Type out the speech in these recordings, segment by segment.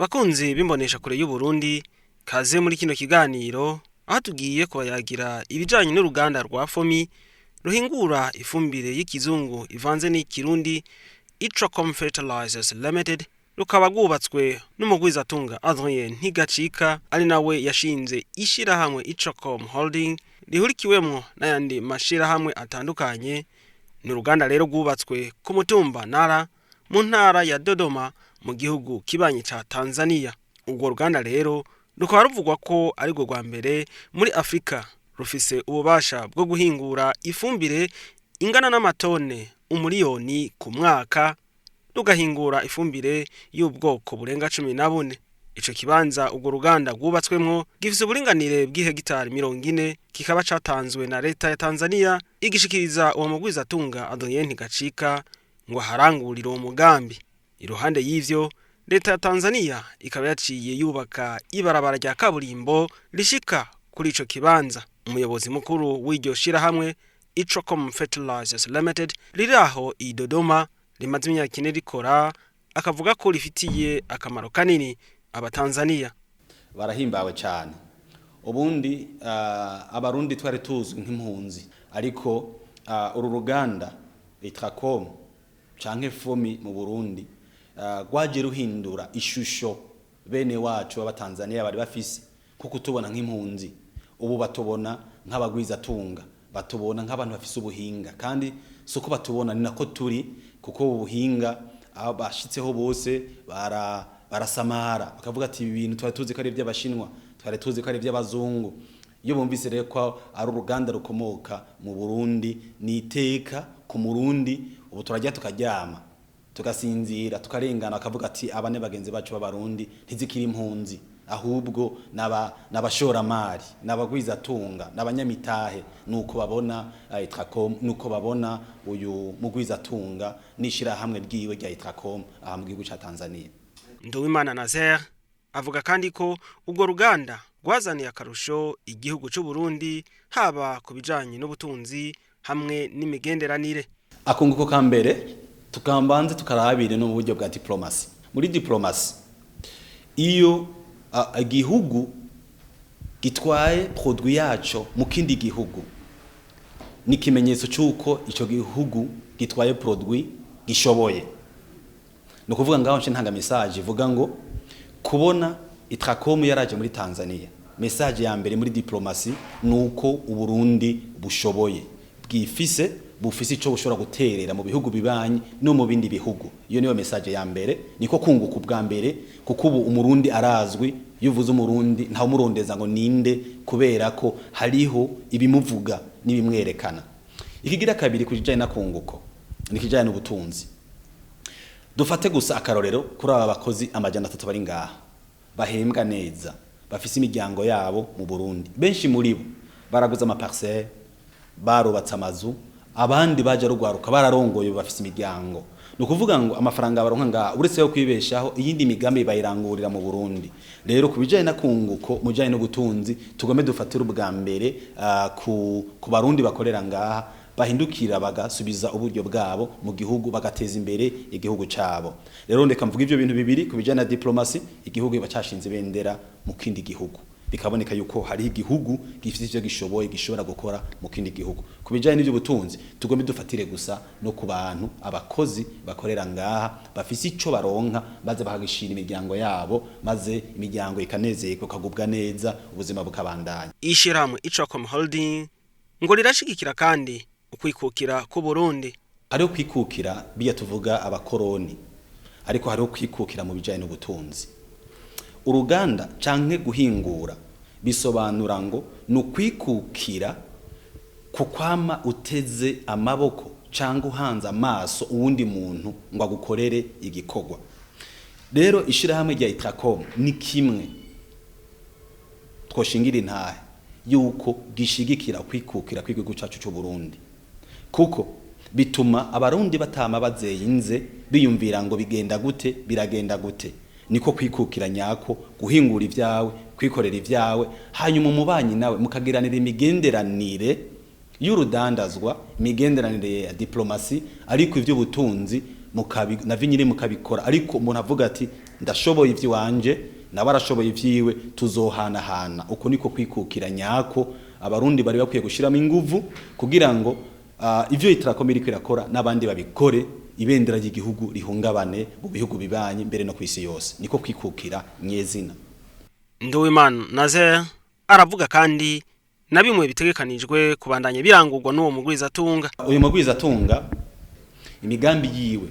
Bakunzi b'imbonesha kure y'u Burundi, kaze muri kino kiganiro aho tugiye kubayagira ibijanye n'uruganda rwa Fomi ruhingura ifumbire y'ikizungu ivanze n'ikirundi, Itracom Fertilizers Limited, rukaba rwubatswe n'umugwizatunga Adrien Ntigacika, ari nawe yashinze ishirahamwe Itracom Holding rihurikiwemwo n'ayandi mashirahamwe atandukanye. Ni uruganda rero rwubatswe ku mutumba Nara, mu ntara ya Dodoma, mu gihugu kibanyi ca Tanzania. Urwo ruganda rero rukaba ruvugwa ko ari rwo rwa mbere muri Afrika rufise ububasha bwo guhingura ifumbire ingana n'amatone 1 miliyoni ku mwaka, rugahingura ifumbire y'ubwoko burenga 14. Ico kibanza urwo ruganda rwubatswemwo gifise uburinganire bw'ihegitari 40, kikaba catanzwe na leta ya Tanzania, igishikiriza uwo mugwizatunga Adrien Ntigacika ngo aharangurire uwo mugambi. Iruhande y'ivyo, leta ya Tanzania ikaba yaciye yubaka ibarabara rya kaburimbo rishika kuri ico kibanza. Umuyobozi mukuru w'iryo shirahamwe Itracom Fertilizers Limited riri aho i Dodoma, rimaze imyaka 4 rikora, akavuga ko rifitiye akamaro kanini abatanzania. Barahimbawe cyane. Ubundi Abarundi twari tuzwi nk'impunzi, ariko uru ruganda Itracom canke Fomi mu Burundi rwaje ruhindura ishusho bene wacu b'Abatanzania bari bafise, kuko tubona nk'impunzi, ubu batubona nk'abagwizatunga, batubona nk'abantu bafise ubuhinga. Kandi si uko batubona, ni nako turi, kuko ubu buhinga aho bashitseho bose barasamara, bakavuga ati: "Ibi bintu twari tuzi ko ari iby'Abashinwa, twari tuzi ko ari iby'abazungu." Iyo bumvise rero ko ari uruganda rukomoka mu Burundi, ni iteka ku Murundi. Ubu turajya tukaryama, tugasinzira, tukarengana, bakavuga ati: "Aba ni bagenzi bacu b'Abarundi, ntizikiri impunzi, ahubwo n'abashoramari, n'abagwizatunga, n'abanyamitahe." Nuko babona Itracom, nuko babona uyu mugwizatunga n'ishirahamwe ryiwe rya Itracom aha mu gihugu ca Tanzania. Nduwimana Nazaire avuga kandi ko urwo ruganda rwazaniye akarusho igihugu c'u Burundi, haba ku bijanye n'ubutunzi hamwe n'imigenderanire. Akunguko ka mbere, tukambanze tukarabire no mu buryo bwa diplomasi. Muri diplomasi, iyo igihugu gitwaye produit yaco mu kindi gihugu, ni ikimenyetso cy'uko ico gihugu gitwaye produit gishoboye. Ni ukuvuga ngaho nce ntanga message ivuga ngo kubona Itracom yaraje muri Tanzania, message ya mbere muri diplomasi ni uko Uburundi bushoboye, bwifise, bufise ico bushobora guterera mu bihugu bibanyi no mu bindi bihugu. Iyo niyo message ya mbere, niko kunguka ubwa mbere, kuko ubu Umurundi arazwi. Iyo uvuze Umurundi, ntawe umurondeza ngo ninde, kubera ko hariho ibimuvuga n'ibimwerekana. Ikigira kabiri ku kijanye n'akunguko ni ikijanye n'ubutunzi. Dufate gusa akarorero kuri aba bakozi 300 bari ngaha, bahembwa neza, bafise imiryango yabo mu Burundi. Benshi muri bo baraguze ama parcelle, barubatse amazu, abandi baje rugwaruka bararongoye, bafise imiryango. Ni ukuvuga ngo amafaranga baronka ngaha, uretse yo kwibeshaho, iyindi migambi bayirangurira mu Burundi. Rero ku bijanye n'akunguko mu bijanye n'ubutunzi, tugome dufatire ubwa mbere ku Barundi bakorera ngaha, bahindukira bagasubiza uburyo bwabo mu gihugu, bagateza imbere igihugu cabo. Rero ndeka mvuga ivyo bintu bibiri. Ku bijanye na diplomasi, igihugu kiba cashinze ibendera mu kindi gihugu, bikaboneka yuko hariho igihugu gifite ivyo gishoboye, gishobora gukora mu kindi gihugu. Ku bijanye n'ivy'ubutunzi, tugombe dufatire gusa no ku bantu, abakozi bakorera ngaha, bafise ico baronka maze bakagishira imiryango yabo, maze imiryango ikanezerwa, ikagubwa neza, ubuzima bukabandanya. Ishirahamwe Itracom Holding ngo rirashigikira kandi ukwikukira k'u Burundi. Hariho kwikukira biya tuvuga abakoroni, ariko hariho kwikukira mu bijanye n'ubutunzi. Uruganda canke guhingura bisobanura ngo ni ukwikukira ku kwama uteze amaboko cyangwa uhanze amaso uwundi muntu ngo agukorere igikorwa. Rero ishirahamwe rya Itracom ni kimwe twoshingira intahe yuko gishigikira kwikukira kw'igihugu cyacu cy'u Burundi, kuko bituma Abarundi batama bazeyinze biyumvira ngo bigenda gute, biragenda gute. Niko kwikukira nyako: guhingura ibyawe, kwikorera ibyawe, hanyuma umubanyi nawe mukagiranira imigenderanire y'urudandazwa, imigenderanire ya diplomasi, ariko iby'ubutunzi navyo nyine mukabikora. Ariko umuntu avuga ati Ndashoboye ivy'iwanje, nawe arashoboye ivyiwe, tuzohanahana. Uko niko kwikukira nyako. Abarundi bari bakwiye gushiramo inguvu kugira ngo ivyo Itracom iriko irakora n'abandi babikore, ibendera ry'igihugu rihungabane mu bihugu bibanyi, mbere no kw'isi yose. Niko kwikukira nyezina. Nduwimana Nazer aravuga kandi na bimwe bitegekanijwe kubandanya birangurwa n'uwo mugwizatunga. Uyu mugwizatunga, imigambi yiwe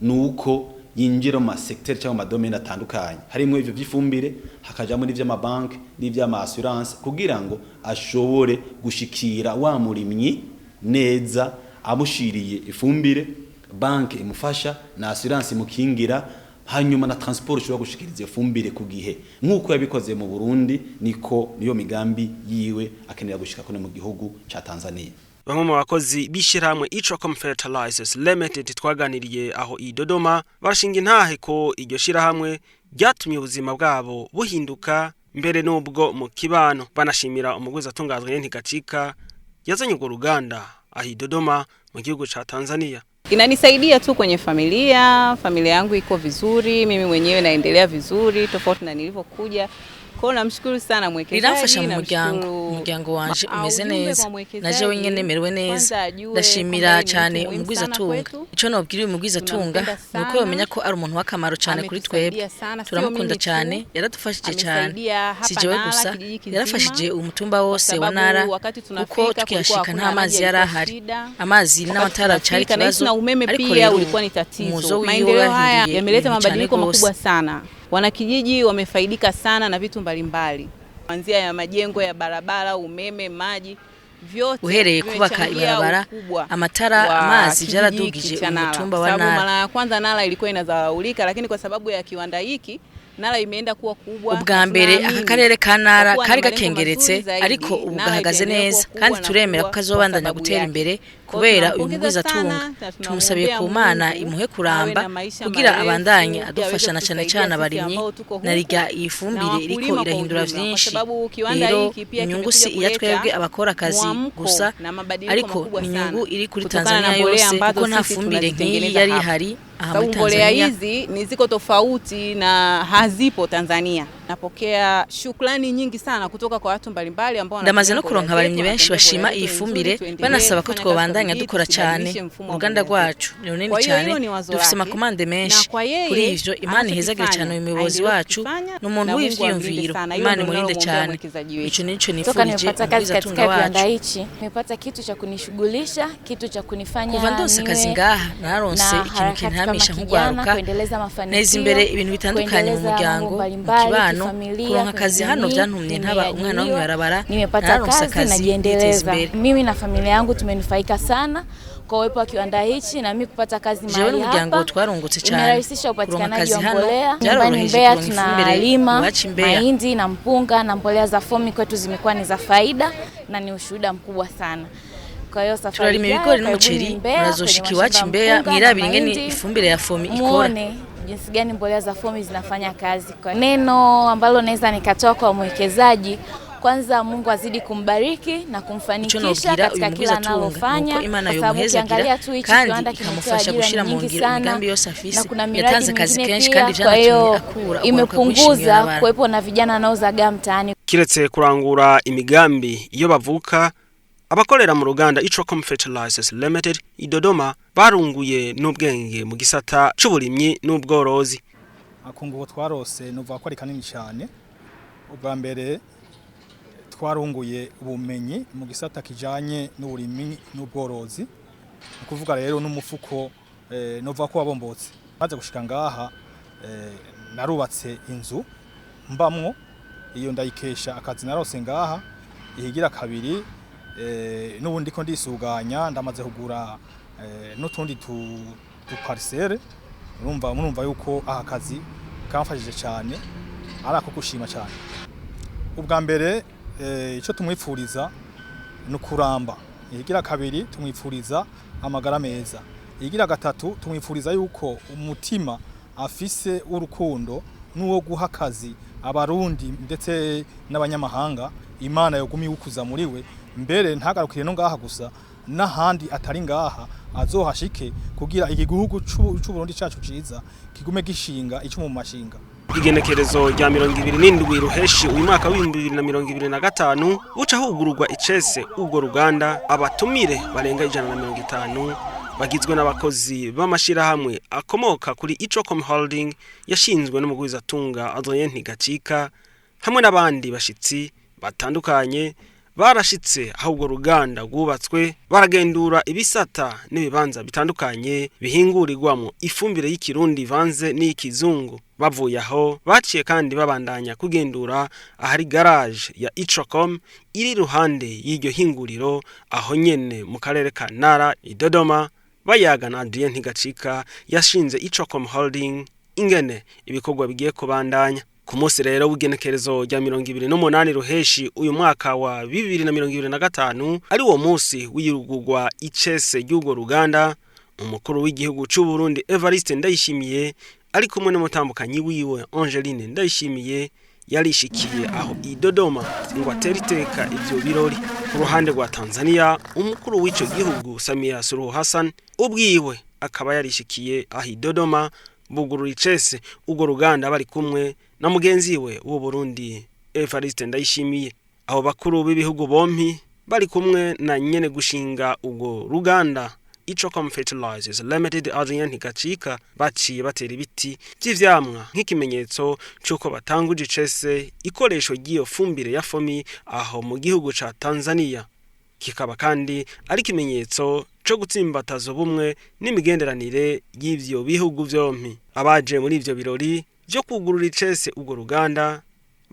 ni uko yinjira mu masecteur cyangwa mu madomaine atandukanye, harimo ivyo vy'ifumbire, hakajamo n'ivy'amabanki n'ivy'ama assurance, kugira ngo ashobore gushikira wa murimyi neza, amushiriye ifumbire, banki imufasha na assurance imukingira, hanyuma na transport ishobora gushikiriza iyo fumbire ku gihe, nk'uko yabikoze mu Burundi. Niko niyo migambi yiwe akenera gushika kone mu gihugu ca Tanzania. Bamwe mu bakozi b'ishirahamwe Itracom Fertilizers Limited twaganiriye aho i Dodoma barashinga intahe ko iryo shirahamwe ryatumye ubuzima bwabo buhinduka, mbere n'ubwo mu kibano. Banashimira umugwizatunga Adrien Ntigacika yazanye urwo ruganda aho i Dodoma mu gihugu ca Tanzania. Inanisaidia tu kwenye familia, familia yangu iko vizuri, mimi mwenyewe naendelea vizuri tofauti na nilivyokuja. Kwa hiyo namshukuru sana mwekezaji. Riramfasha mu muryango, umuryango wanje umeze neza, naje wenyene merewe neza. Ndashimira cyane umugwizatunga. Ico nobwira uyu mugwizatunga ni uko yomenya ko ari umuntu w'akamaro cyane kuri twebwe. Turamukunda cyane, yaradufashije cyane. Si jewe gusa, yarafashije umutumba wose wa Nara, kuko tukihashika nta mazi yari ahari, amazi n'amatara cyari ikibazo, ariko rero ulikuwa ni tatizo. Umuzo wiwe Maendeleo haya warahinduye yameleta ibintu cyane mabadiliko gose. makubwa sana. Wanakijiji wamefaidika sana na vitu mbalimbali, kuanzia ya majengo ya barabara, umeme, maji, vyote Uhereye kubaka vimechangia ibarabara, ukubwa amatara, wa amazi, kijiji vyaradugije hiki cha Nala. umutumba wa Sababu Nara. mara ya kwanza Nala ilikuwa inadharaulika, lakini kwa sababu ya kiwanda hiki Nala imeenda kuwa kubwa. Ubwa mbere aka Tunaamini karere ka Nara kwa kuwa na kari malengo gakengeretse, mazuri zaidi, ariko ubu Nara gahagaze itaendelea neza, kuwa kubwa kandi na turemera kuwa ko kazobandanya kwa sababu gutera yake. imbere Kwa hiyo kubera uyu tunampongeza mugwizatunga. sana na Tumusabiye tunamwombea ku Mana Mungu imuhe awe kuramba na maisha kugira marefu, abandanye pia adufasha, aweze na cane kutusaidia cane sisi abarimyi, ambao tuko huku na riga iyi na fumbire iriko wakulima kwa irahindura ujumla, kwa vyinshi. sababu kiwanda Rero hiki pia inyungu si kimekuja iya kuleta twebwe abakora akazi mwamko gusa, na mabadiliko ariko makubwa ni sana inyungu iri kuri kutokana na Tanzania mbolea yose, ambazo kuko nta sisi fumbire nk'iyi tunazitengeneza yari hapa. ihari aha Sababu muri mbolea Tanzania. hizi ni ziko tofauti na hazipo Tanzania. Napokea shukrani nyingi sana kutoka kwa watu mbalimbali ambao Ndamaze wanatumia no mbolea kuronka zetu, abarimyi benshi wanatuambia bashima mbolea iyi yetu ni fumbire, nzuri, tuendelee banasaba ko kufanya kazi kwa twobandanya bidii, dukora cyane. tusibadilishe mfumo wa Uruganda mbolea zetu. rwacu ni runini Kwa hiyo cyane, hilo ni wazo dufise lake, amakomande na menshi. kwa yeye Kuri ivyo, Imana ihezagire anachokifanya cyane uyu muyobozi aendelee wacu, kukifanya, ni umuntu na Mungu amlinde w'ivyiyumviro. sana. Hilo Imana ndio imurinde ninalomwombea cyane. mwekezaji wetu. Ico nico Toka nifurije nimepata kazi umugwizatunga katika kiwanda wacu. hichi, nimepata kitu cha kunishughulisha, kitu cha kunifanya Kuva ndonse akazi niwe ngaha, naronse na ikintu harakati kama kintamisha kijana, nk'ugwaruka, kuendeleza mafanikio, neza imbere ibintu bitandukanye mu kuendeleza muryango, mambo mu mbalimbali, kibano. kifamilia, Kuronka kwenye akazi hano jamii. vyantumye ntaba umwana wo Nimeajiriwa, mw'ibarabara, nimepata nararonse kazi, akazi, niteza najiendeleza. imbere. Mimi na familia yangu tumenufaika sana kwa uwepo wa kiwanda hichi na mimi kupata kazi Jewe mahali n'umuryango hapa. twarungutse cyane. Imerahisisha Kuronka upatikanaji akazi wa hano mbolea. Nyumbani byaroroheje Mbeya kuronka ifumbire tunalima iwacu i Mbeya. mahindi na mpunga, na mbolea za fomi kwetu zimekuwa ni za faida na ni ushuhuda mkubwa sana. Kwa hiyo safari Turarima ijayo, ibigori karibuni n'umuceri. Mbeya kwenye Murazoshika mashamba iwacu ya i Mbeya mpunga na mwirabire ingene mahindi, ifumbire ya fomi ikora. muone jinsi gani mbolea za fomi zinafanya kazi. Kwa neno ambalo naweza nikatoa kwa mwekezaji, kwanza Mungu azidi kumbariki na Ico kumfanikisha nobwira katika uyu kila mugwizatunga nuko analofanya, Imana kwa sababu yomuhezagira ukiangalia tu hichi kandi kiwanda kimetoa ikamufasha ajira gushira mu nyingi ngiro sana imigambi yose afise. na kuna miradi Yatanze akazi mingine kenshi pia, kandi kwa vyanatumye hiyo akura ugwaruka rwinshi imepunguza mw'ibarabara. kuwepo na vijana wanaozagaa mtaani. Kiretse kurangura imigambi iyo bavuka, abakorera mu ruganda Itracom Fertilizers Limited i Dodoma barunguye n'ubwenge mu gisata c'uburimyi n'ubworozi. Akunguko twarose nuvuga ko ari kanini cyane. Ubwa mbere twarunguye ubumenyi mu gisata kijanye n'uburimyi n'ubworozi, ni ukuvuga rero n'umufuko nuvuga ko wabombotse. Maze gushika ngaha narubatse inzu mbamwo, iyo ndayikesha akazi narose ngaha. Ihigira kabiri n'ubundi ko ndisuganya, ndamaze kugura n'utundi tu parcelle. Murumva yuko aha kazi kamfashije cyane, ari ako gushima cyane. Ubwa mbere icyo tumwipfuriza ni ukuramba. Ihigira kabiri tumwipfuriza amagara meza. Ihigira gatatu tumwipfuriza yuko umutima afise w'urukundo n'uwo guha akazi abarundi ndetse n'abanyamahanga, Imana yoguma iwukuza muri we, mbere ntagarukire no ngaha gusa, n'ahandi atari ngaha azohashike, kugira iki gihugu c'u Burundi cacu ciza kigume gishinga ico mu mashinga. Igenekerezo rya 27 Ruheshi uyu mwaka w'2025 buca hugururwa icese urwo ruganda. Abatumire barenga 150 bagizwe n'abakozi b'amashirahamwe akomoka kuri Icocom Holding yashinzwe n'umugwizatunga Adrien Ntigacika hamwe n'abandi bashitsi batandukanye barashitse aho urwo ruganda rwubatswe, baragendura ibisata n'ibibanza bitandukanye bihingurirwamo ifumbire y'ikirundi ivanze n'iy'ikizungu. Bavuye aho baciye kandi babandanya kugendura ahari garage ya Icocom iri iruhande y'iryo hinguriro, aho nyene mu karere ka Nara i Dodoma, bayaga na Adrien Ntigacika yashinze Icocom Holding ingene ibikorwa bigiye kubandanya. Ku munsi rero w'igenekerezo rya 28 Ruheshi uyu mwaka wa 2025, ari wo munsi w'iyugurwa icese ry'urwo ruganda, umukuru w'igihugu c'u Burundi Evariste Ndayishimiye ari kumwe n'umutambukanyi wiwe Angeline Ndayishimiye yarishikiye aho i Dodoma ngo atere iteka ivyo birori. Ku ruhande rwa Tanzania, umukuru w'ico gihugu Samia Suluhu Hassan ubwiwe akaba yarishikiye aho i Dodoma bugurura icese urwo ruganda bari kumwe na mugenzi we w'u Burundi Evariste Ndayishimiye. Abo bakuru b'ibihugu bompi bari kumwe na nyene gushinga urwo ruganda Icocom Fertilizers Limited Adrien Ntigacika baciye batera ibiti vy'ivyamwa nk'ikimenyetso c'uko batanguje icese ikoresho ry'iyo fumbire ya FOMI aho mu gihugu ca Tanzania, kikaba kandi ari ikimenyetso co gutsimbataza ubumwe n'imigenderanire y'ivyo bihugu vyompi. Abaje muri ivyo birori vyo kugurura icese urwo ruganda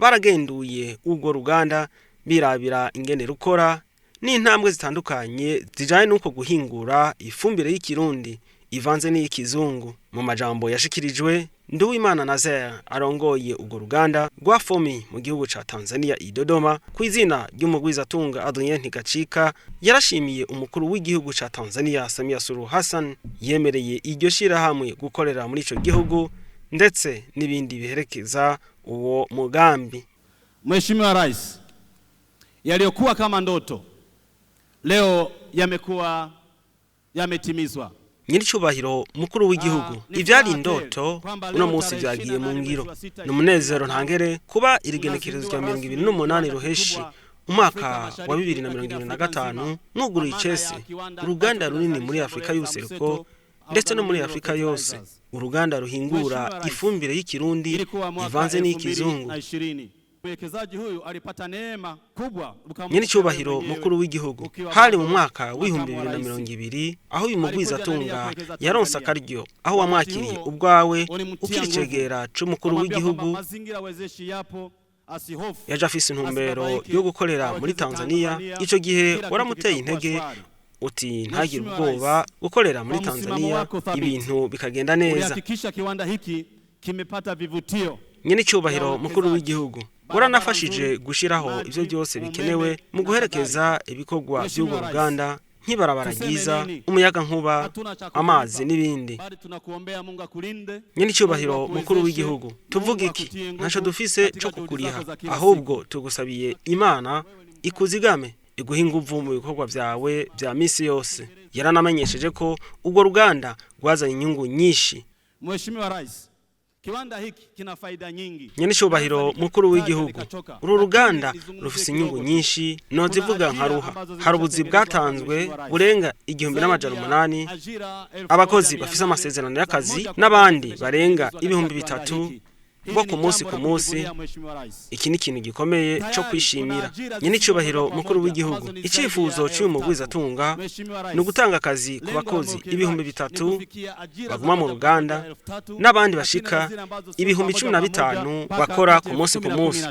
baragenduye urwo ruganda birabira ingene rukora n'intambwe zitandukanye zijanye n'uko guhingura ifumbire y'ikirundi ivanze n'iy'ikizungu. Mu majambo yashikirijwe, Nduwimana Nazaire arongoye urwo ruganda rwa FOMI mu gihugu ca Tanzania i Dodoma ku izina ry'umugwizatunga Adrien Ntigacika yarashimiye umukuru w'igihugu ca Tanzania Samia Suluhu Hassan yemereye iryo shirahamwe gukorera muri ico gihugu ndetse n'ibindi biherekeza uwo mugambi. Mheshimiwa Rais, yaliyokuwa kama ndoto leo yamekuwa yametimizwa. Nyiricubahiro mukuru w'igihugu, ivyari indoto uno munsi vyagiye mu ngiro. Ni umunezero ntangere kuba irigenekerezo rya 28 Ruheshi umwaka wa 2025 mwuguruye icese uruganda runini muri Afrika y'ubuseruko ndetse no muri Afrika yose, uruganda ruhingura ifumbire y'ikirundi ivanze n'iy'ikizungu. Mwekezaji huyu alipata neema kubwa. Nyiricubahiro mukuru w'igihugu, hari mu mwaka w'2020 aho uyu mugwizatunga yaronse akaryo aho wamwakiriye ubwawe ukiri icegera c'umukuru w'igihugu. Yaje afise intumbero yo gukorera muri Tanzania. Ico gihe waramuteye intege uti ntagire ubwoba, gukorera muri Tanzania ibintu bikagenda neza. Ulihakikisha kiwanda hiki kimepata vivutio. Nyiricubahiro mukuru w'igihugu, waranafashije gushiraho ivyo byose bikenewe mu guherekeza ibikorwa by'urwo ruganda nk'ibarabara ryiza, umuyaga nkuba, amazi n'ibindi. Bali tunakuombea Mungu akulinde. Nyiricubahiro mukuru w'igihugu, tuvuga iki? Ntaco dufise co kukuriha, ahubwo tugusabiye Imana ikuzigame, iguhe inguvu mu bikorwa vyawe vya misi yose. Yaranamenyesheje ko urwo ruganda rwazanye inyungu nyinshi. Mheshimiwa Rais, kiwanda hiki kina faida nyingi. Nyiricubahiro mukuru w'igihugu, uru ruganda rufise inyungu nyinshi nozivuga nkaruha. Hari ubuzi bwatanzwe burenga 1800, abakozi bafise amasezerano y'akazi n'abandi barenga 3000 bo ku munsi ku munsi. Iki ni ikintu gikomeye co kwishimira. Nyiricubahiro mukuru w'igihugu, icifuzo c'uyu mugwizatunga ni ugutanga akazi ku bakozi 3000 baguma mu ruganda n'abandi bashika 15,000 bakora ku munsi ku munsi.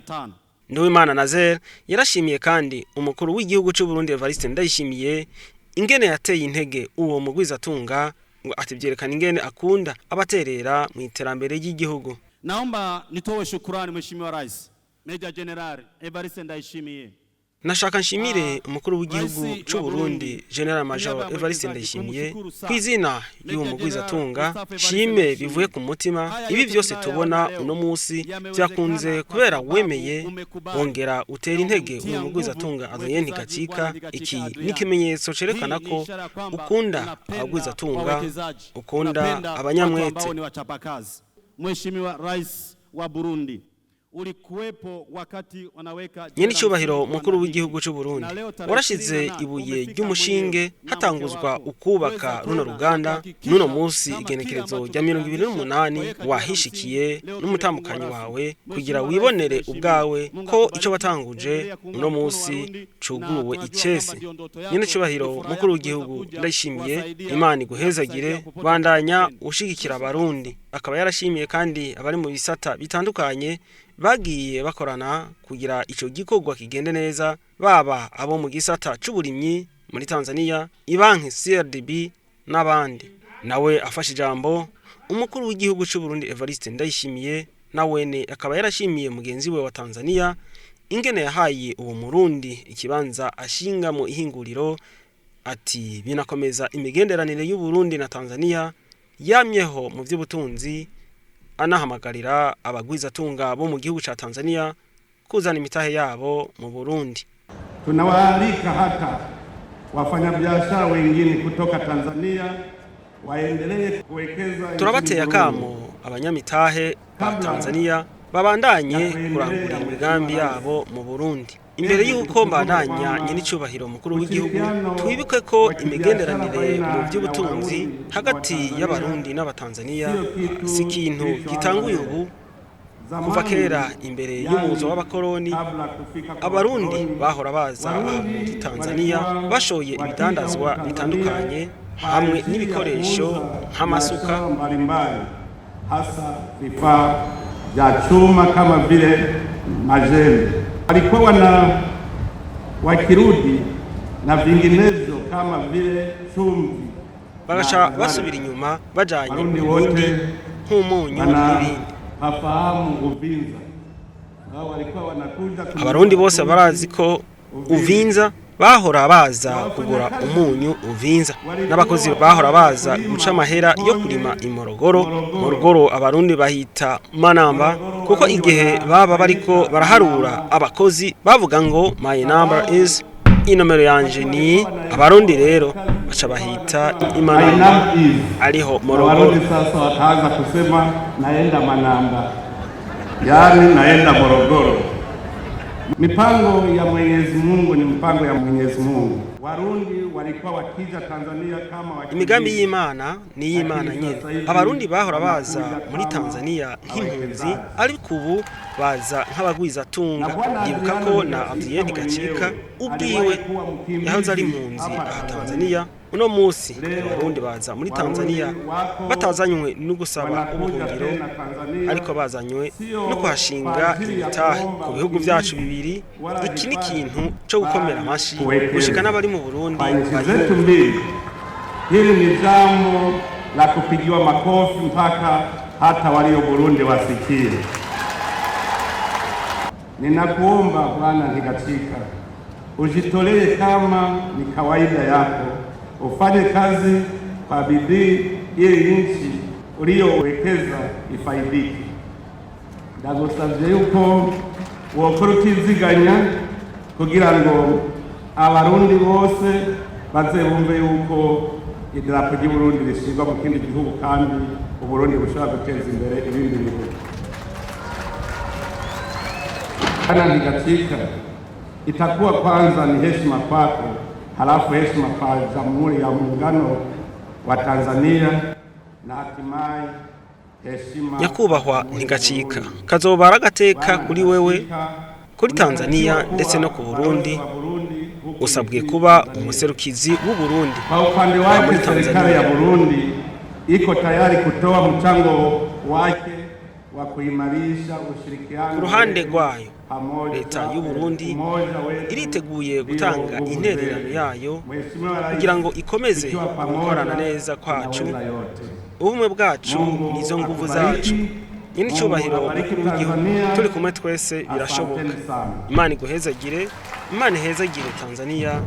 Nduwimana Nazaire yarashimiye kandi umukuru w'igihugu c'u Burundi Evariste Ndayishimiye ingene yateye intege uwo mugwizatunga, ngo ati vyerekana ingene akunda abaterera mu iterambere ry'igihugu. Naomba nitoe shukurani Mheshimiwa Rais Meja Jenerali Evariste Ndayishimiye. Nashaka nshimire umukuru w'igihugu c'u Burundi General Major Evariste Ndayishimiye ku izina y'uwo mugwizatunga, shime bivuye ku mutima. Ibi byose tubona uno munsi byakunze kubera wemeye wongera utera intege uwo mugwizatunga Adrien Ntigacika. Iki ni ikimenyetso cerekana ko ukunda abagwizatunga, ukunda abanyamwete. Ni wachapakazi. Mheshimiwa Rais wa Burundi. Ulikuwepo wakati wanaweka Nyene icubahiro mukuru w'igihugu c'u Burundi, warashize ibuye ry'umushinge hatanguzwa ukubaka runo ruganda. Nuno munsi igenekerezo rya 28 wahishikiye n'umutambukanyi wawe kugira wibonere ubwawe ko ico watanguje uno munsi cuguruwe icese. Nyene icubahiro mukuru w'igihugu, ndayishimiye, Imana iguhezagire, bandanya ushigikira abarundi. Akaba yarashimiye kandi abari mu bisata bitandukanye bagiye bakorana kugira ico gikorwa kigende neza, baba abo mu gisata c'uburimyi muri Tanzania, ibanki CRDB n'abandi. Nawe afashe ijambo, umukuru w'igihugu c'u Burundi Evariste Ndayishimiye nawene akaba yarashimiye mugenzi we wa Tanzania ingene yahaye uwo Murundi ikibanza ashinga mu ihinguriro, ati binakomeza imigenderanire y'u Burundi na Tanzania yamyeho mu by'ubutunzi, anahamagarira abagwizatunga bo mu gihugu ca Tanzania kuzana imitahe yabo mu Burundi. Tunawaalika hata wafanyabiashara wengine kutoka Tanzania waendelee kuwekeza. Turabateye akamo abanyamitahe ba Tanzania babandanye kurangura imigambi yabo mu Burundi. Imbere y'uko mbandanya, nyenicubahiro mukuru w'igihugu, twibuke ko imigenderanire mu by'ubutunzi hagati y'abarundi n'abatanzania si ikintu gitanguye ubu. Kuva kera, imbere y'umuzo w'abakoroni, abarundi bahora baza aha muri Tanzania bashoye ibidandazwa bitandukanye hamwe n'ibikoresho nk'amasuka. Mbalimbali, hasa vifaa vya chuma kama vile majembe. Walikuwa wana wakirudi na vinginevyo kama vile chumvi. Bagaca basubira inyuma bajanye Warundi ibindi wote nk'umunyu n'ibindi. Hafahamu Uvinza. Hao walikuwa wanakuja kununua Abarundi bose barazi ko Uvinza bahora baza kugura umunyu Uvinza, n'abakozi bahora baza guca amahera yo kulima i Morogoro. Morogoro abarundi bahita Manamba, kuko igihe baba bariko baraharura abakozi bavuga ngo "My number is", inomero yanje ni. Abarundi rero baca bahita imanamba, My number is. ariho Morogoro. Warundi sasa wataanza kusema naenda Manamba, yaani naenda Morogoro. Mipango ya Mwenyezi Mungu ni mipango ya Mwenyezi Mungu. Warundi walikuwa wakija Tanzania kama wakimbizi. Imigambi y'Imana ni iy'Imana nyene. Abarundi bahora baza muri Tanzania nk'impunzi, ariko ubu baza nk'abagwizatunga. Ndibuka ko na Adrien Gacika ubwiwe yahoze ari impunzi aha Tanzania. Uno munsi abarundi baza muri Tanzania batazanywe no gusaba ubuhungiro, ariko bazanywe no kuhashinga imitahe. Ku bihugu vyacu bibiri, iki ni ikintu co gukomera amashi, gushika n'abari mu Burundi Kwa nchi bayumva. zetu mbili, hili ni jambo la kupigiwa makofi mpaka hata walio Burundi wasikie. Ninakuomba Bwana Ntigacika, ujitolee kama ni kawaida yako, ufanye kazi kwa bidii ili nchi uliyowekeza ifaidike. Ndagusavye yuko wokora utiziganya kugira ngo abarundi bose baze bumve yuko idarapo ry'Uburundi rishingwa mu kindi gihugu kandi Uburundi bushobora guteza imbere ibindi bihugu. Bwana Ntigacika, itakuwa kwanza ni heshima kwako, halafu heshima kwa Jamhuri ya Muungano wa Tanzania na hatimaye heshima Nyakubahwa Ntigacika, kazoba ari agateka kuri wewe, kuri Tanzania ndetse no ku Burundi. Usabwe kuba umuserukizi w'u Burundi Kwa upande aha muri wake serikali Tanzania. ya Burundi iko tayari kutoa mchango wake wa kuimarisha ushirikiano Ku ruhande wetu rwayo, pamoja, leta y'u Burundi umoja wetu iriteguye ndio gutanga nguvu intererano zetu. yayo Mheshimiwa Rais, kugira ngo ikomeze tukiwa pamoja, gukorana neza kwacu. tunaweza yote. Ubumwe bwacu Mungu nizo nguvu akubariki. zacu. Nyine icyubahiro Mungu abariki mukuru w'igihugu, Tanzania. turi kumwe twese birashoboka. Asanteni sana. Imana iguhezagire, Imana ihezagire Tanzania.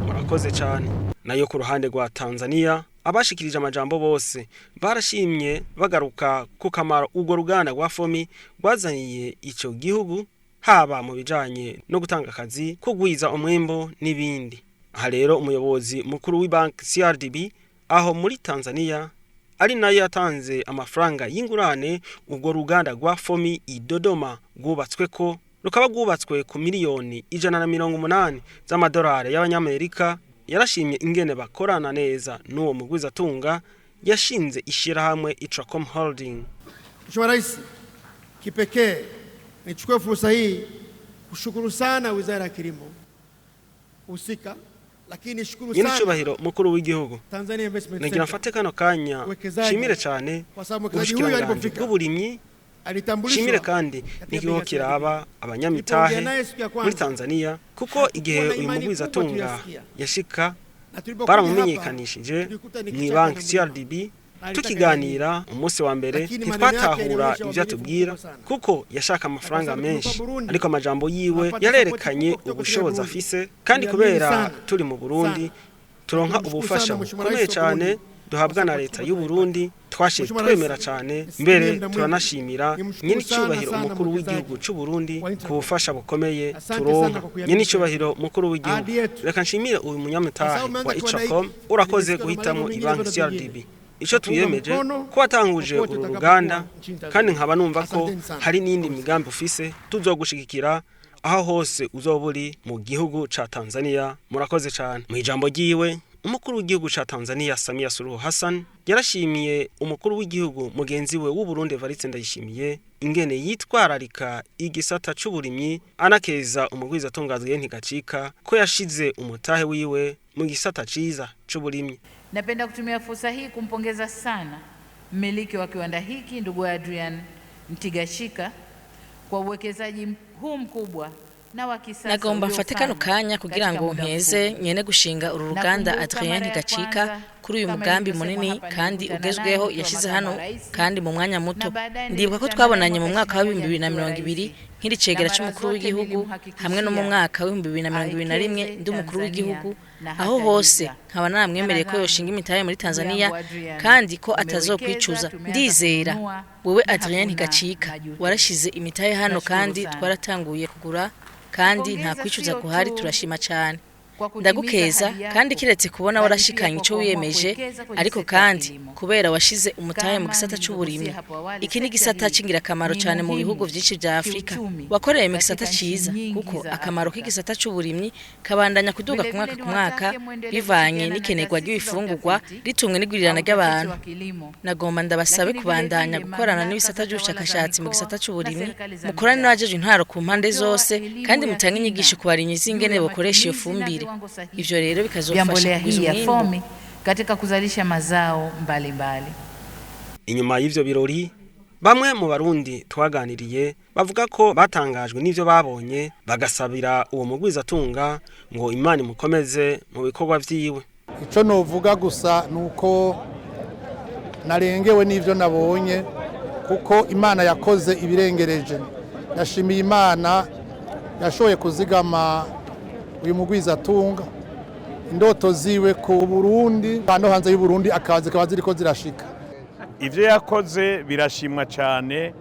Murakoze cyane. Nayo ku ruhande rwa Tanzania, abashikirije amajambo bose barashimye, bagaruka ku kamaro urwo ruganda rwa Fomi rwazaniye ico gihugu, haba mu bijanye no gutanga akazi, kugwiza umwimbo n'ibindi. Aha rero umuyobozi mukuru w'ibanki CRDB aho muri Tanzania ari nayo yatanze amafaranga y'ingurane urwo ruganda rwa Fomi i Dodoma rwubatswe ko rukaba rwubatswe ku 180 miliyoni z'amadolari y'abanyamerika. Yarashimye ingene bakorana neza n'uwo mugwizatunga yashinze ishirahamwe Itracom Holding. Mheshimiwa Rais, kipekee nichukue fursa hii kushukuru sana Wizara ya Kilimo husika, lakini nishukuru sana Nyir'icyubahiro mukuru w'igihugu, Tanzania Investment nagira Center mfate kano kanya Uwekezaji, nshimire cyane kwa sababu mwekezaji huyu ubushikiranganji alipofika bw'uburimyi, alitambulishwa nshimire kandi katika n'ikigo benki ya kiraba abanyamitahe Nilipoongea naye siku ya kwanza, muri Tanzania, kuko igihe hatukuwa na uyu imani mugwizatunga kubwa tuliyosikia. yashika Na tulipokuja baramumenyekanishije tulikuta ni mu kichaka banki na mlima. CRDB. Na alitaka Tukiganira umunsi wa mbere, Lakini maneno yake ntitwatahura yalionyesha ibyo uaminifu atubwira, mkubwa sana. kuko yashaka amafaranga sababu tulikuwa menshi, Burundi, ariko amajambo yiwe tunapata yarerekanye support kubwa kutoka ubushobozi Burundi. afise, kandi Tuliamini kubera sana, turi mu Burundi sana. turonka Tunamshukuru ubufasha sana Mheshimiwa bukomeye Rais wa cyane Burundi duhabwa na kwa leta support y'u kubwa Burundi. Twashe Mheshimiwa Rais, twemera cyane, nisikie mbere muda mwingi. turanashimira Nimshukuru nyene sana icyubahiro sana umukuru mwekezaji w'igihugu c'u Burundi wa Intracom. ku bufasha bukomeye Asante sana turonka. kwa kuiamini Nyene icyubahiro mukuru w'igihugu, Ahadi yetu. reka nshimire uyu munyamitahe Sasa umeanza wa kiwanda Itracom, hiki, urakoze nimesikia na guhitamo malengo mengine ibanki bado CRDB. vingine. Icyo Tuunga twiyemeje mkono ko watanguje popote uru utakapokuwa ruganda, nchini Tanzania. kandi nkaba numva ko Asanteni sana. hari n'iyindi migambi ufise tuzogushigikira aho hose uzoba uri mu gihugu ca Tanzania. Murakoze cyane. Mu ijambo ryiwe, umukuru w'igihugu ca Tanzania Samia Suluhu Hassan yarashimiye umukuru w'igihugu mugenzi we w'u Burundi Evariste Ndayishimiye ingene yitwararika igisata c'uburimyi, anakeza umugwizatunga Adrien Ntigacika ko yashize umutahe wiwe mu gisata ciza c'uburimyi. Napenda kutumia fursa hii kumpongeza sana mmiliki wa kiwanda hiki ndugu Adrian Ntigashika kwa uwekezaji huu mkubwa na wa kisasa Nagomba mfate kano uliofanywa kanya kugira katika ngo muda mpeze mfupi. nyene gushinga uru ruganda Nakumbuka Adrien mara ya Ntigacika kwanza kuri uyu kama mugambi ilivyosemwa munini hapa, kandi nilikutana naye ugezweho nikiwa yashize makamu hano wa rais, kandi mu mwanya na muto. baadaye Ndibuka ko nilikutana naye twabonanye mu mwaka mwaka wa 21 2020 nikiwa nkiri cegera na mara c'umukuru zote w'igihugu, hamwe no mu nilimhakikishia mwaka wa 2021 awekeze ndi umukuru Tanzania w'igihugu, na aho hose hatajuta. nkaba naramwemereye ko Na yoshinga imitahe muri ndugu Tanzania yangu Adrian, kandi ko umewekeza, atazokwicuza. tumeanza Ndizera kununua wewe na Adrien hakuna Ntigacika majuto. warashize imitahe hano, Nashukuru kandi sana. twaratanguye kugura kandi nta Kupongeza kwicuza sio guhari. tu Turashima cyane. kwa kutimiza Ndagukeza ahadi kandi yako, kiretse kubona bali pia warashikanye kwa ico kuamua wiyemeje, kuwekeza kwenye ariko sekta ya kandi kilimo. kubera washize umutahe mu Kama gisata c'uburimyi. nilivyogusia hapo awali, Iki ni sekta gisata hii c'ingirakamaro ni cane mu bihugu muhimu vyinshi vya Afrika. kiuchumi Wakoreye mu gisata katika nchi ciza, nyingi kuko za akamaro Afrika. k'igisata c'uburimyi kabandanya kuduga Vile ku mwaka vile ku mwaka niwatake muendelee bivanye kushirikiana na n'ikenerwa taasisi za ry'ibifungurwa utafiti ritumwe n'igwirirana au utafiti ry'abantu. wa kilimo, Nagomba ndabasabe lakini vile kubandanya vile gukorana mamlaka n'ibisata za tawala za by'ubushakashatsi mu mikoa gisata na c'uburimyi, serikali za mukorane mitaa n'abajejwe intwaro ku mpande kutoa zose, elimu kandi ya mutange inyigisho kina ku barimyi juu z'ingene ya bokoresha iyo matumizi na fumbire. viwango sahihi Ivyo rero vya bikazofasha mbolea kugwiza hii ya umwimbu. FOMI katika kuzalisha mazao mbalimbali. Inyuma y'ivyo birori, bamwe mu Barundi twaganiriye bavuga ko batangajwe n'ivyo babonye, bagasabira uwo mugwizatunga ngo Imana imukomeze mu bikorwa vyiwe. Icyo nuvuga gusa ni uko narengewe n'ibyo nabonye, kuko Imana yakoze ibirengereje. Ndashimiye Imana yashoboye kuzigama uyu mugwizatunga, indoto ziwe ku Burundi no hanze y'u Burundi akaba zikaba ziriko zirashika. Ibyo yakoze birashimwa cyane.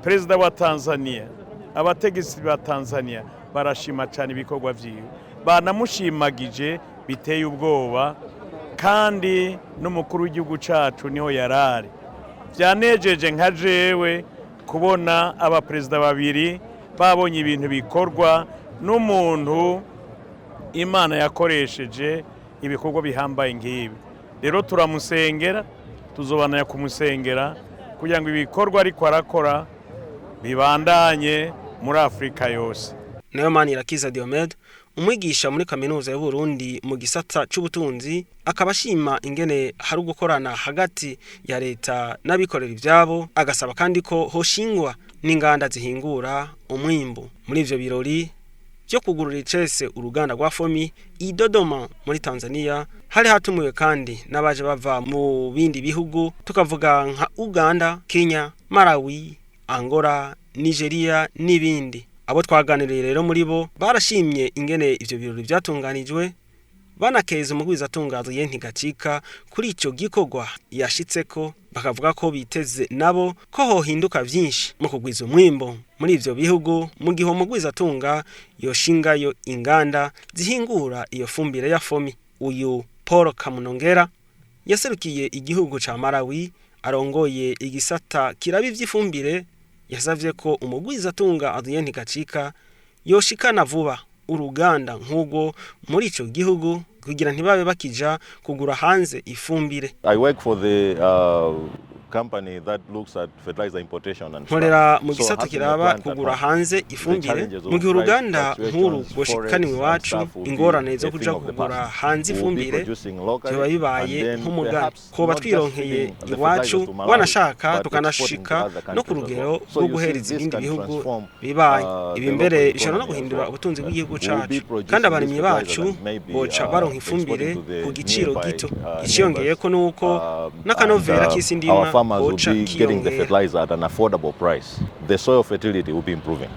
Perezida wa Tanzania, abategetsi ba Tanzania barashima cyane ibikorwa byiwe, banamushimagije biteye ubwoba, kandi n'umukuru w'igihugu cyacu niho yarari. Byanejeje nka jewe kubona abaperezida babiri babonye ibintu bikorwa n'umuntu Imana yakoresheje ibikorwa bihambaye nk'ibi. Rero turamusengera, tuzobananya kumusengera kugira ngo ibikorwa ariko arakora bibandanye muri Afurika yose. Nayo Manirakiza Diomed, umwigisha muri kaminuza y'u Burundi mu gisata c'ubutunzi, akaba ashima ingene hari ugukorana hagati ya leta n'abikorera ivyabo, agasaba kandi ko hoshingwa n'inganda zihingura umwimbu. Muri ivyo birori vyo kugurura icese uruganda rwa Fomi i Dodoma muri Tanzania, hari hatumiwe kandi n'abaje bava mu bindi bihugu, tukavuga nka Uganda, Kenya, Malawi, Angola, Nigeria n'ibindi. Abo twaganiriye rero muri bo barashimye ingene ivyo birori vyatunganijwe, banakeza umugwizatunga Adrien Ntigacika kuri ico gikorwa yashitseko, bakavuga ko biteze nabo ko hohinduka vyinshi mu kugwiza umwimbo muri ivyo bihugu mu gihe umugwizatunga yoshingayo inganda zihingura iyo fumbire ya Fomi. Uyu Paul Kamunongera Yaserukiye igihugu ca Malawi, arongoye igisata kiraba ivy'ifumbire, yasavye ko umugwizatunga Adrien Ntigacika yoshikana vuba uruganda nk'urwo muri ico gihugu kugira ntibabe bakija kugura hanze ifumbire. I work for the company that looks at fertilizer importation and Nkorera stuff. mu So gisata having a kiraba plant at kugura home, hanze the ifumbire. challenges Mu of gihe price uruganda nk'uru fluctuations, rwoshikana forex and iwacu, stuff will be ingorane zo a kuja thing of the kugura past. hanze We will be ifumbire producing locally vyoba bibaye and then nk'umugani. perhaps Koba not just twironkeye feeding the iwacu, fertilizers to Malawi, wanashaka but exporting to tukanashika other no ku countries as rugero well. So rwo you see, guhereza this ibindi can bihugu transform bibaye. the Ibi mbere local bishobora no economy as guhindura well. ubutunzi bw'igihugu We will be cacu, producing kandi these abarimyi fertilizers bacu and maybe boca baronka ifumbire exporting to the ku giciro nearby gito. neighbors. Iciyongeyeko nuko n'akanovera And k'isi our ndimwa farmers will boca be getting the kiyongera. fertilizer at an affordable price. The soil fertility will be improving.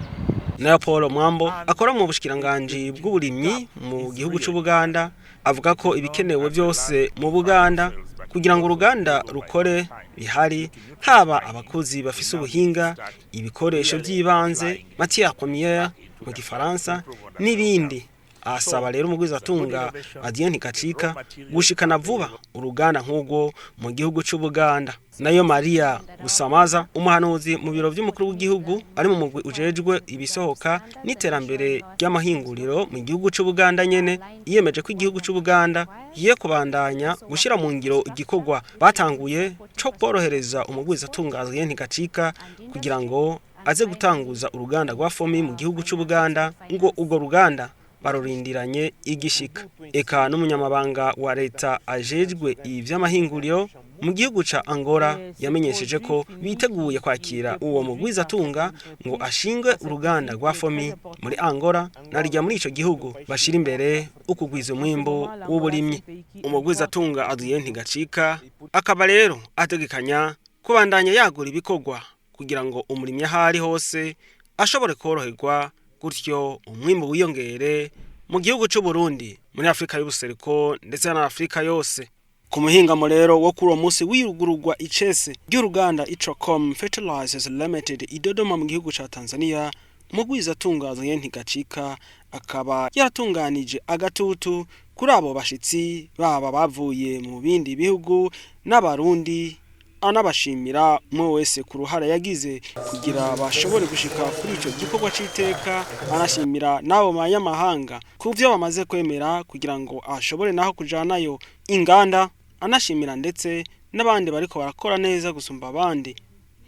Nayo Paul Mwambo akora mu bushikiranganji bw'uburimyi mu gihugu c'Ubuganda avuga ko ibikenewe byose mu Buganda kugira ngo uruganda rukore bihari, haba abakozi bafise ubuhinga, ibikoresho by'ibanze, matière première mu gifaransa, n'ibindi. Asaba rero umugwizatunga Adrien Ntigacika gushikana vuba uruganda nk'urwo mu gihugu c'Ubuganda. Nayo Maria Busamaza, umuhanuzi mu biro vy'umukuru w'igihugu, ari mu mugwi ujejwe ibisohoka n'iterambere ry'amahinguriro mu gihugu c'Ubuganda nyene, yiyemeje ko igihugu c'Ubuganda giye kubandanya gushira mu ngiro igikorwa batanguye co korohereza umugwizatunga Adrien Ntigacika kugira ngo aze gutanguza uruganda rwa FOMI mu gihugu c'Ubuganda, ngo urwo ruganda barurindiranye igishika. Eka n'umunyamabanga wa leta ajejwe ivy'amahinguriro mu gihugu ca Angola yamenyesheje ko biteguye kwakira uwo mugwizatunga ngo ashinge uruganda rwa FOMI muri Angola, narirya muri ico gihugu bashira imbere ukugwiza umwimbu w'uburimyi. Umugwizatunga Adrien Ntigacika akaba rero ategekanya kubandanya yagura ibikorwa kugira ngo umurimyi aho ari hose ashobore koroherwa, gutyo umwimbu wiyongere mu gihugu c'u Burundi, muri Afrika y'ubuseruko ndetse na Afrika yose. Ku muhingamo rero wo kuri uwo munsi wiyugururwa icese ry'uruganda Itracom Fertilizers Limited i Dodoma mu gihugu ca Tanzania, umugwizatunga Adrien Ntigacika akaba yaratunganije agatutu kuri abo bashitsi, baba bavuye mu bindi bihugu n'Abarundi, anabashimira umwe wese ku ruhara yagize kugira bashobore gushika kuri ico gikorwa c'iteka, anashimira n'abo banyamahanga ku vyo bamaze kwemera kugira ngo ashobore naho kujanayo inganda, anashimira ndetse n'abandi bariko barakora neza gusumba abandi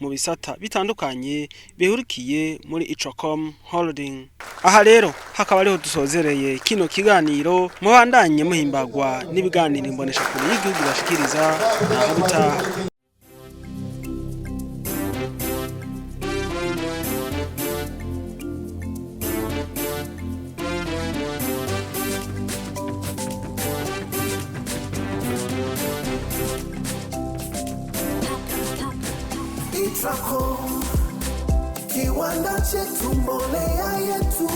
mu bisata bitandukanye bihurikiye muri Itracom Holding. Aha rero hakaba ariho dusozereye kino kiganiro. Mubandanye muhimbagwa n'ibiganiro imboneshakure y'igihugu bashikiriza. Naho bitaha. Itracom, kiwanda chetu, mbolea yetu.